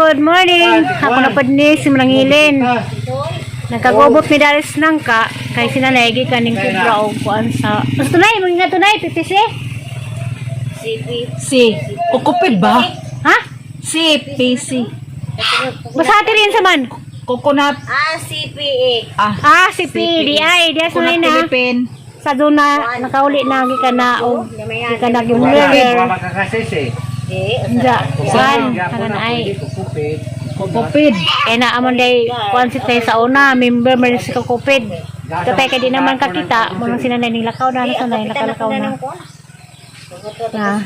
Good morning. Ako na pod ni si Marangilin. Nagkagubot mi dalis nang ka kay sinanay kaning kubra og kuan sa. Mas tunay mo nga tunay PPC? C. Kukupid ba? Ha? C, P, C. Basta rin sa man. Coconut. Ah, CPA. Ah, Ah, si PDI diya sa coconut na Philippine. sa zona nakauli na gikan na og gikan na yung Wala, leader. wala makakasis eh. Eh, Nja, kuan kanan ay. Kukupid. Kukupid. Kaya na amon day kuan si tay sa una member man si Kakupid. Katay kay di naman kakita, mga sinanay ning lakaw na sa nay nakalakaw na. Na.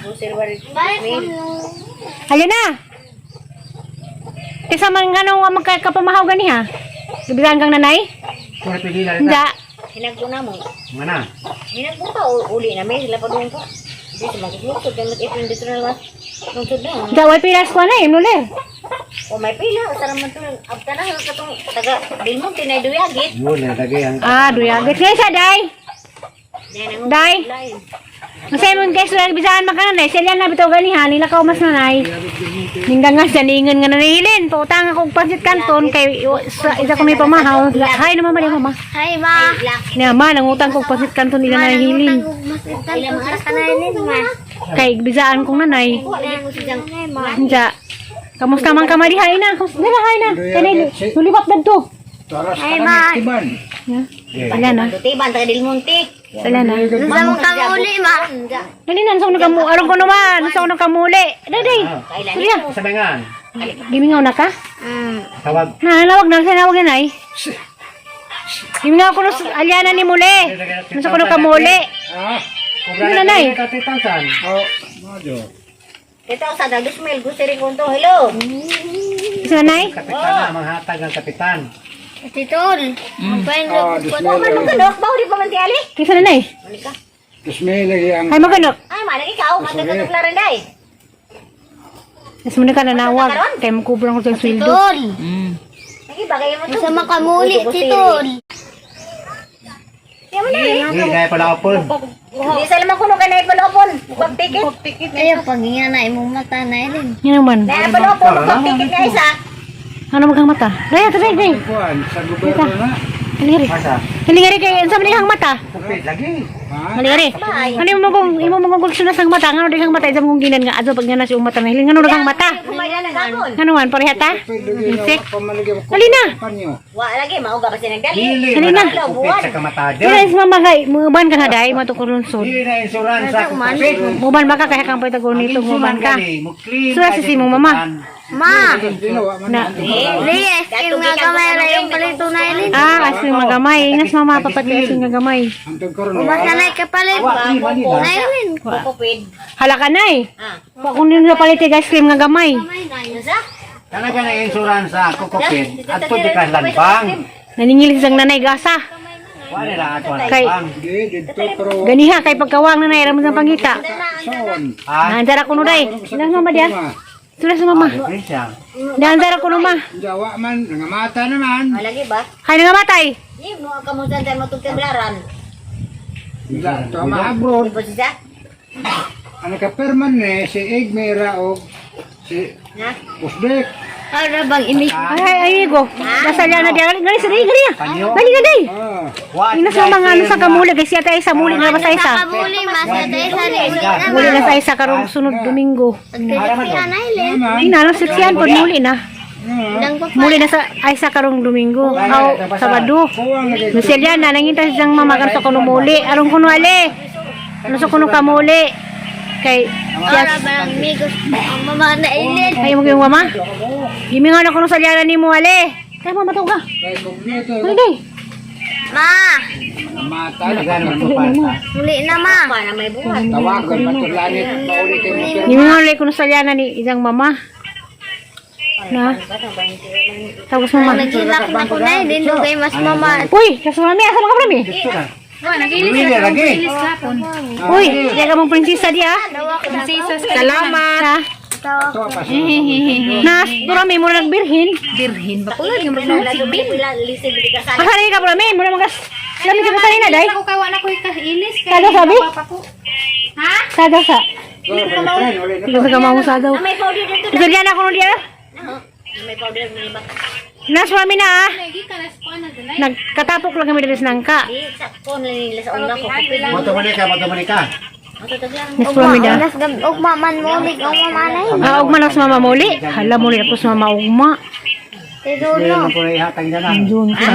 Halina na. Kaysa man nga nung magkakapamahaw gani ha. Gibigan kang nanay? Kung pili na Hindi. Hinagpo na mo. Mana? Hinagpo pa, uli na may sila pa doon pa. Hindi sa maglunsod, kaya mag-ipin dito na lang. Lungsod na. Hindi, way pilas ko na eh, nuler. O may pila, sara man ito. Abta na, katong taga Bilmonte na duyagit. Yun, nalagay ang... Ah, duyagit. Ngayon siya, day. Day. Masaya mong guys, wala bisahan man ka nanay. Sila na bitaw gani ha, nilakaw mas nanay. Ningga nga siya, ningan nga nanahilin. Pautang akong pansit kanton, kay sa, isa ko may pamahaw. Hi naman mali mama. Hi, ma. Niya ma, nangutang kong pansit kanton nila nanahilin. Mas sa kanainin, ma. Kay bisaan kong nanay. Hindi. Kamusta man ka mali na? Kamusta na hay na? Kanay luliwat dadto. Hi, ma. Wala na. Tiban, taga Dilmonte. Wala na. Sa mong kamuli, ma. Dali na, sa kamu, aron ko naman, sa unang kamuli. Dali. Surya, Sa bengan. gimingaw na ka? Tawag. Na, nawag na, sa nawag na nay. Gimingaw ko no alyana ni muli. Nasa ko no kamuli. Ah. Ano na, nay? Katitansan. Oh, mojo. Ito, sa Dagusmil, gusto rin ko ito. Hello. Sa nay? Kapitan na, manghatag ang kapitan. Titol. O, man, magkanok, ba, uli pa man ti Ali? Kisa nanay? Mali ka. Ay maganok. Ay, malagi ka, o, matagkatog laran day. Nas mo na ka nanawag. Kay mo kubrang ko sa sweldo. Titol. Lagi, bagay mo ito. Sa makamuli, titol. Hindi, kaya pala ako. Hindi sa lamang kuno ka na ipalopon. Pagtikit. Ayaw, paghinga na imong mata na ilin. Yan naman. Na ipalopon, pagtikit nga isa. Ano maghang mata? Dali, dali, dali. Sa gobyerno na. Halingari. Masa? Halingari kay unsa man ang mata? Kupit lagi. Halingari. Ano mo kung imo mo kung sunas ang mata, ngano dihang mata isa mong ginan nga adto pag nga na si mata na hiling ngano dihang mata. Kumain na ng Ngano man pareha ta? Insect. Dali na. Wa lagi, mauga pa siya nagdali. Dili, Dali na. man ang kupit sa kamatadyo. Dili is mama kay muban ka na dai mo to kurunsod. Dili na insurance sa kupit. Muban ba ka kaya kang pwede ko nito muban ka. Sura si mong mama. Ma. Na. Li, ice cream nga gamay ra yung palito na ilin. Ah, asing magamay. Ingas mama papatli asing magamay. Umasanay ka palit. Na ilin. Kukupid. Hala ka na eh. Ah. Wa ko nila palit ice cream nga gamay. Ano sa? Talaga na insurance sa kukupit. At to di ka lanbang. Naningil sang nanay gasa. Wala nila ato ang Kay lanbang. ganiha kay pagkawang nanay ramon sang pangita. Ha? Andara ko no day. Ilang mama dia? Sura sa mama. Diferensya. Andara ko no ma. Jawa man, nangamata naman. Ah, lagi ba? Hay nga matay. Di, mo ka mo dyan tayo matugtiblaran. Ito ang ma-abroad. Di ba siya? Ang nakaperman ni si Igmera o si Ha? Usbek. Para bang imig. Ay ay ay go. Dasal na dia. Gali sa dai gali. Panyo. Dali na day. Ah, Wa Ina sa mga ano sa kamuli kay siya tayo sa muli nga basta isa. Kamuli, ma. Sa tayo sa uli na, Muli na sa isa karong sunod Domingo. Pagkakita na ilin. Ay na lang siksiyan pod muli na. Dang pa Muli na sa ay sa karong Domingo. Aw Sabado. kuwang lagi. Nusilya na nanginta siyang mama kan sa kuno muli. Aron kuno ale. Ano sa kuno kamuli. Kay Para bang imigos. Ang mama na ilin. ay mo yung mama. Gimingaw na kuno sa liyaran ni mo ale. Kay mama to ka. Kay kompleto. Dali day. Ma. Nangamata. Talaga naman mapalta. Muli na, ma. Para may buhat. Tawagan pa ito langit. Mauli kay mo. Gimingaw na kuno sa liyaran ni isang mama. Na. Tapos mama. Naghilak na ko na ilin. Dugay mas mama. Uy, kaso mami, asa ka mami? Dito na. Dili lagi. Uy, kaya ka mong prinsesa di ah. Salamat. Ha? Ito pa sa Na, durami mo na nagbirhin. Birhin ba ko lang yung mga Lagi, pila, lisig, di ka sa Asa ka pala, mi? Muna magas. Lami ka sa na, day. Ako kay wala ko ikailis kay Sada sabi? papa ko. Ha? Sada sa. Ito, friend, uli na. Ikaw sa kamao sadaw. May powder dito. Gusto na ako diya. May powder na iba. Nas mami na ah. Lagi ka nas ko na dala. Nagkatapok lang kami dito sa nangka. Di, sakto na nila sa una ko. Moto mo ka, moto mo ka. Mato to lang. Nas mami na. Nas gab ugma man mo lig ugma man ay. Ah, ugma na sa mama muli. Hala muli ako sa mama ugma. Titulo. Ko na ihatag na lang. Doon ko.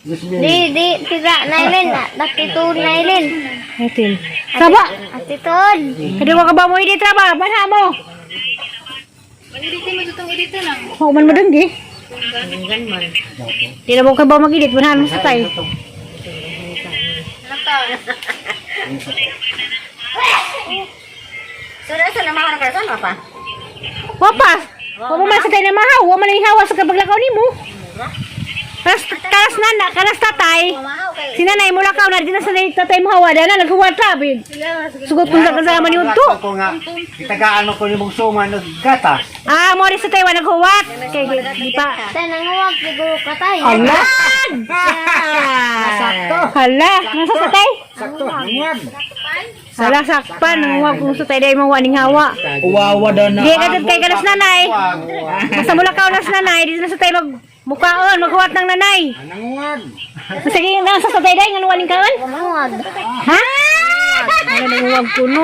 Di di tira Nailin. Natitun Nailin. Etil. Saba. Atitun. Kadi ko ka ba mo edit ra ba? Banha mo. Edit mo itong edit lang. Huwag man madunggi. Hanggan man. Di na mo ka ba mag-edit? Banha mo sa tay. So, nasa na mga nakasan pa? Wapas. Wa mo man sa tay na mahaw. Wa man ang hawa sa kapaglakaw nimo. Karas, karas nana, karas tatay. Mamahaw kay. Si nanay mo lakaw na dito sa tatay mo hawa dana naghuwat ra bid. Sugot kung sa kasama ni Udto. Ko nga, itagaan mo ko ni mong suman og gatas. Ah, mo rin sa tayo naghuwat. Kay di pa. Sa nanguwag siguro katay. Ala. Sakto. Hala, nasa sa tay? Sakto, nanguwag. Hala sakpan nanguwag kung sa tay dai mo waning hawa. Uwawa daw na. Di ka kay kalas nanay. Basta mula ka nas nanay, dito na sa tay mag mukaon, maghuwat ng nanay. Nanguwag. Sige, nasa sa tay dai ngano waning kaon? Nanguwag. Ha? Ano nanguwag ko no?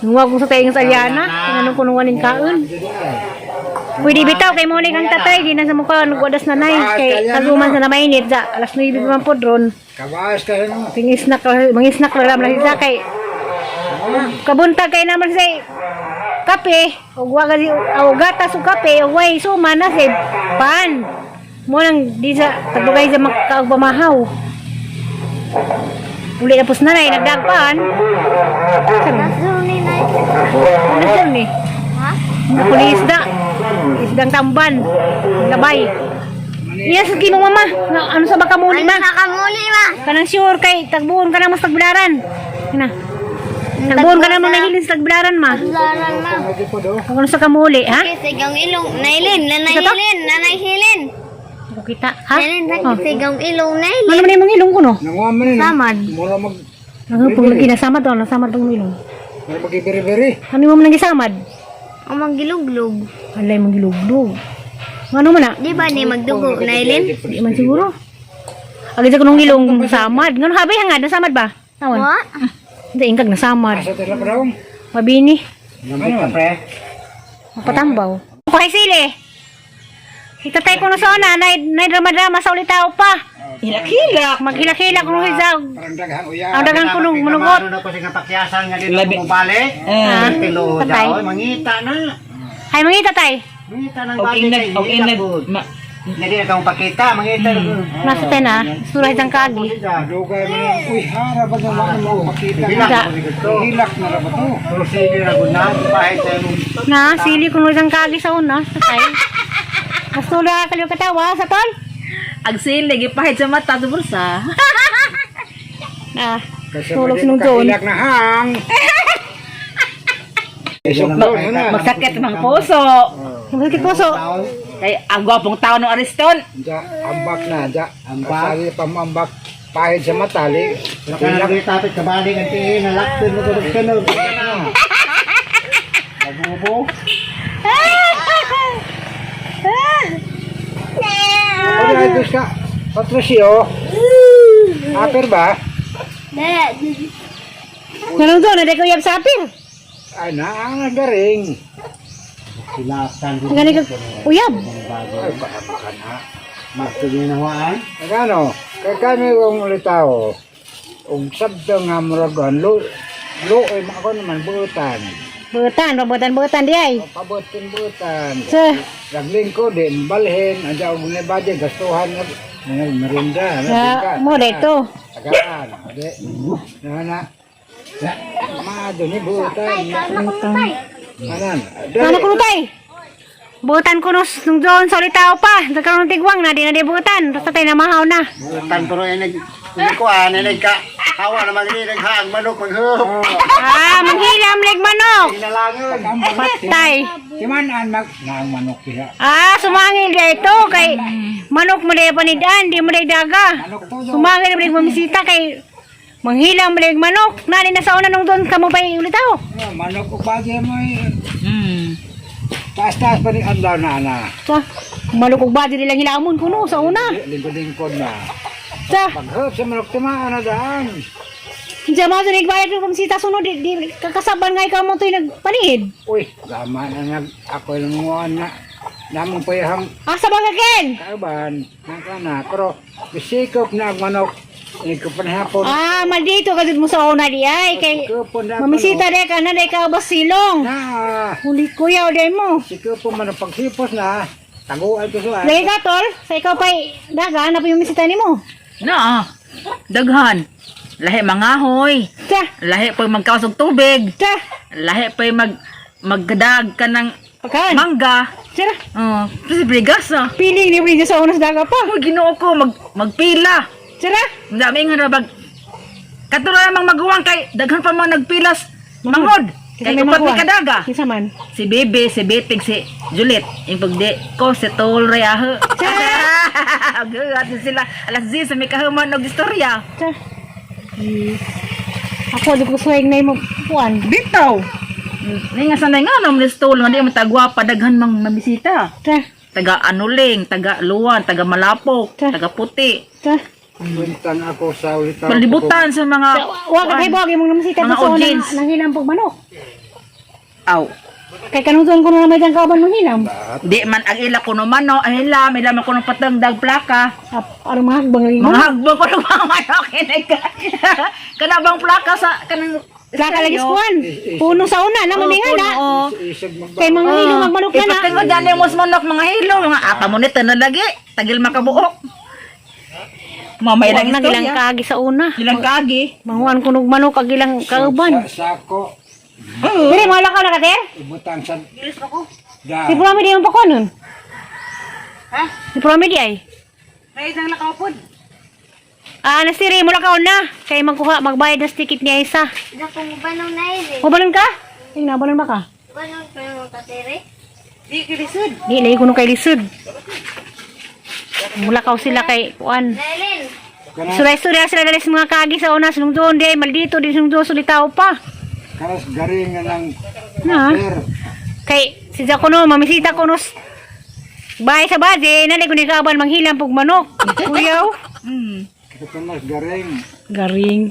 Nanguwag ko sa tayo ng salyana. Ano ko nung waning kaon? Pwede bitaw kay mo ni kang tatay di na sa mukha nagwadas na nay kay kaguman sa namainit sa alas 9 pa man po dron. Kabaas ka mo. Pingisnak mangisnak ra lang siya kay kabuntag kay naman sa kape ug wa gali og gatas ug kape ug way suma na sa pan. Mo nang di sa tagdugay sa makaog pamahaw. Uli na pos nanay nagdagpan. Nasuni Nailin. Ano siya ni? Ha? Ako ni isda. Isdang tamban. Labay. Iya sa kimong mama. Nga, ano sa baka muli Ano ma? sa kamuli ma? Kanang sure kay tagbuon ka na mas tagbilaran. Kana. Tagbuon ka na mga nahilin sa tagbilaran ma. Laran ma. Ako sa kamuli, ha? Sigang ilong Nailin. Nanay Isa to? Hilin. Nanay Hilin. Ako kita, ha? Nailin Oh. sakit sigang ilong Nailin. Ano man imong ilong ko no? Nanguwag man ni. Samad. Mura mag Ano pag lagi nasamad to, nasamad pag ilong. mura magiberi-beri. Ano mo man gisamad? Ang magiluglog. Alay mong giluglog. Ano man na? Di ba ni magdugo Nailin? Di man siguro. Agad sa kunong ilong samad. Ngano habay hangad nasamad ba? Tawon. Wa? Hindi ingkag nasamad. Asa tila pa daw? Mabini. Nambit ka pre. Mapatambaw. Kay sili. Si tatay ko no sa una, nay, nay drama-drama sa ulitaw pa. Hilak-hilak. Maghilak-hilak ko sa Parang daghang uya. ang daghang kunong manugot. Ano na ko sa kapakyasan nga dito Labi. mo balik. Eh. Tilo Patay. daw, mangita na. Ay mangita tay. Mangita ng Og balik inag, kay og hilak inag. gud. Ma, Hindi na kang pakita, mangita. Nasa tay na, sura isang kagi. Dugay man ang uy hara ba naman mo makita. Hilak Sa- ko dito. Hilak na ra ba to? Pero sige ra gud na, pahit sa imong Na, sili kuno isang kagi sa una, sa tay. Kasula kaliw katawa sa tol. ag sili gipahid sa mata sa bursa. Na, Kasi tulog madi sinong doon. makahilak na hang. Isok doon na. Magsakit mang puso. Masakit puso. Kay ang gwapong tao ng Ariston. Ja, ambak na, ja. Ambak. Kasali pa mo ambak. Pahid sa mata, li. Pero kana lagi tapit kabalik ang tiin, nalakton mo gud tunog. Nabubo. O, dahil ka. Patricio. Aper ba? Ganun doon, hindi ko yab sa apir. Ay, na, ang garing. Silakan Ang gani ka uyab. Ay, baka baka na. Magtuloy na huwaan. Nagano, kay kami kung ulitaw, ug sabto nga muragon, lo, lo, ay ako naman, buutan. Butan, pabutan, butan di ay. Pabutin buutan. Sa, Naglingko din, balhin, andiyan og nabadya, gastuhan, nag, nag merinda, sa mo dito. Tagaan, di. Na na. Maado ni buutan. Manan. Ano kuno tay? Butan kuno nung doon sa ulitaw pa. Nagkaroon ng tigwang na di na di butan. Basta tayo namahaw na. Butan pero inig kuan inig ka. Hawa na magini naghaang manok maghub. Ah, manghilam leg manok. Hinalangon. Patay. Timan-an mag naang manok diha. Ah, sumangil di ito kay manok mo di panidan, di mo di daga. Manok to. Sumangil mo di mamisita kay manghilam leg manok. Nani na sa una nung doon kamo pa ulitaw. Manok og bagay mo eh. Taas-taas pa ni adlaw na ana. Sa malukog ba dili lang hilamon kuno sa una. Lingkod-lingkod na. Sa Paghop sa manok timaan na daan. Diyan mo sa nagbayad ng pamisita sunod di, di kakasaban nga ikaw mo to'y nagpanihid. Uy, gama na nag ako yung na namong payahang Asa ba ka Ken? kauban ng kana pero bisikop na ang manok ini ko panahapon. Ah, maldito ka mo sa una di ay kay Sikopon na ang mamisita di ka na di ka ba silong. manok. Na Huli kuya o di mo. sikopon man ang pagsipos na taguan ko sa Lagi ka tol, sa ikaw pa'y daga na pa yung misita nimo. Na. Daghan. Lahi mangahoy. Sa, Lahi pa'y magkaos og tubig. sa, Lahi pa'y magdaag ka ng pagkaan. mangga. Sira, Oh, kasi ah. piling ni Prince sa una sa daga pa. Uy, Ginoo ko magpila. Sira, Ang dami nga rabag. Katulad namang maguwang kay daghan pa mga nagpilas mangod. Kinsa Kay may upat maguwang? ni kadaga. Kinsa man. Si Bebe, si Betig, si Juliet. Yung pagdi ko, si Tol Ray aho. Agad sila. Alas 10, sa may kahuman og istorya. Sa. Ako di ko suwag na imo puan. Bitaw. Ni nga sanay nga no, ni Tol, nga di mo tagwa pa daghan mang mamisita. Sa, Taga Anuling, taga Luwan, taga Malapok, taga Puti. sa. Buntang ako sa ulitaw. Palibutan sa mga Wa ka kay buwag imong namisita Mga sa una audience. nang hilam pag manok. Aw. Kay kanunton ko na may dang kauban mong hilam. Di man ang ila kuno mano, ay ila, may laman kuno patang dag plaka. Ap, ano mga hagbang lagi mo? Mga hagbang ko ng mga manok inay ka. Kana bang plaka sa kanang Plaka lagi skuan. Puno sa una na maminga na. Oo. Isig magba. Kay mga hilo magmanok na na. Ipatengod dani mo sa manok mga hilo, mga apa mo nito na lagi, tagil makabuok. Mamay Wag lang na gilang istorya. kaagi sa una. Ilang kagi. Manguan kunog manok ag ilang kauban. Sa sako Dire mo ka na ka ibutang sa Da. Si Prome di mo pa ko nun. Ha? Si Prome di ay. Ay, isang lakaw pod. Ah, nasiri mo lakaw na. Kay magkuha magbayad na sa ticket ni Aisa. Ida kong banong na Ilin. Ubalon ka? Tingnan balon ba ka? Banong ko yung katiri. Di kilisod. Di lagi kuno kay lisod. Mulakaw sila kay kuan. Na Ilin. Kana Suray-suray sila dali sa mga kagi sa una sunong di ay maldito di sunong sulitaw pa. karas garing nga ng Na. per. Kay si Jacono mamisita ko nos bahay sa base, nalay ko ni kaban manghilam pug manok. Kuyaw. Kanas garing. Garing.